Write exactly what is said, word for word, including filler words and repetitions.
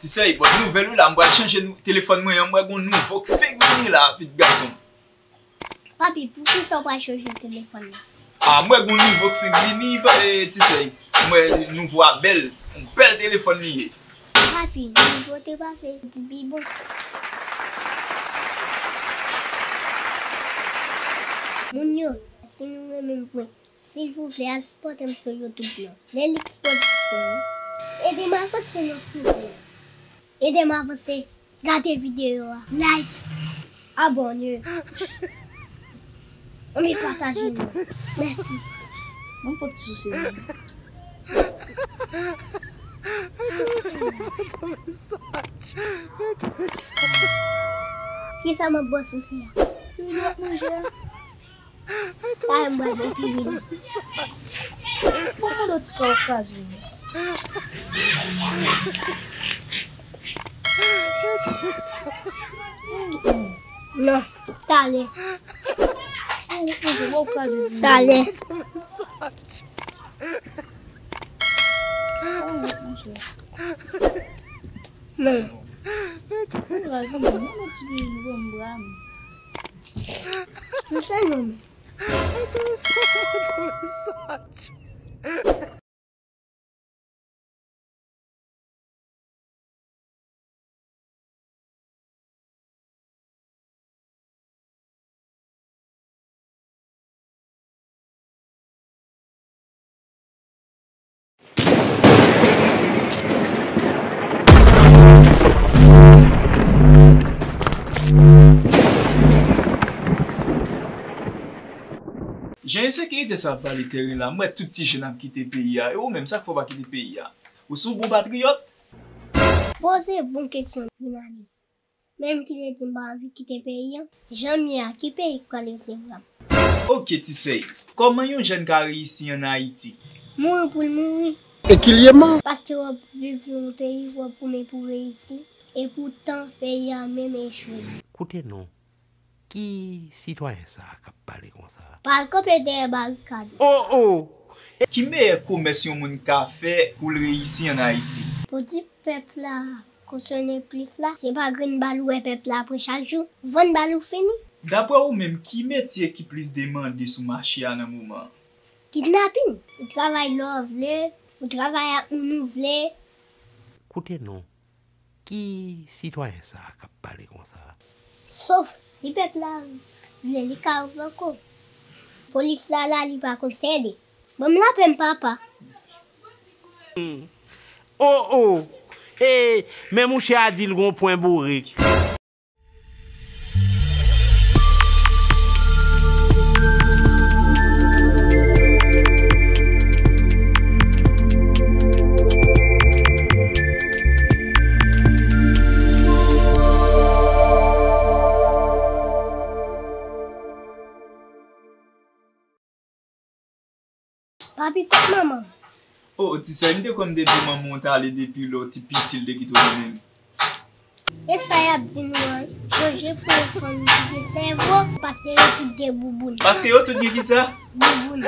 Ti Sèy, bon nouvèl wi la, m pral chanje nou, telefòn mwen an, m wè gon nouvo k fenk vini la, pitit gason. Papi, poukisa w pa chanje telefòn nan? A, m wè gon nouvo k fenk vini, pa, e, Ti Sèy. M wè nouvo a bèl, yon bèl telefòn li ye. Papi, nouvote pa vle di pi bon. Moun yo, si nou renmen m vre, silvouplè, al sipòte m sou YouTube nan. Lelix Production, wi. Ede m avanse non, silvouplè. Ede m avanse. Gade videyo a. Like. Abòne. Anvi pataje non. Mèsi. Mwen pot sou se. Kisa m ap bwè sou se a? Li ap manje a. Pa m bwè bon pi vin. Bon, moun lòt fwa w kraze m. Non, talè. Bon, bon, bon, w kraze m. Talè. Non. Ou kraze m, non, ti pi vin bon bra m. M se non. Jan ensekirite sa ap vale teren la, m wè tout ti jèn ap kite peyi a. E ou menm, sa k fè w pa kite peyi a? Ou se yon bon patriyòt? Poze bon kesyon, jounalis. Menm ki te di m pa anvi kite peyi an, jan m ye a, ki peyi k pral resevwa m? Oke, Ti Sèy. Kòman yon jèn ka reyisi ann Ayiti? Mouri pou l mouri. Ekilyèman. Paske w ap viv nan yon peyi, w ap goumen pou reyisi, epoutan peyi a menm echwe. Koute non. Ki sitwayen sa a k ap pale konsa? Pa al kanpe dèyè barikad. O, o! Ki meyè komès yon moun ka fè pou l reyisi ann Ayiti? Pou di pèp la konsène plis la, se pa grenn bal ou wè pèp la pran chak jou. Vann bal ou fini. Daprè ou menm, ki metye ki plis demande sou mache a nan moman an? Kidnapin. Ou travay lè w vle, ou travay ak moun ou vle. Koute non. Ki sitwayen sa a k ap pale konsa? Sof si pèp la vle, li ka ouvè kò. Polis la la, li pa konsène. Ban m lapè m, papa. O, o! Hey, men mouche a di l gon pwen boure. Papi, kot manman m? O, Ti Sèy, m te kwè m te di manman w t ale depi lè w te piti, l te kite w mennen m. E sa y ap di nou an, chonje pou yon fanmi ki gen sèvo, paske yo tout gen bouboun. Paske yo tout gen kisa? Bouboun.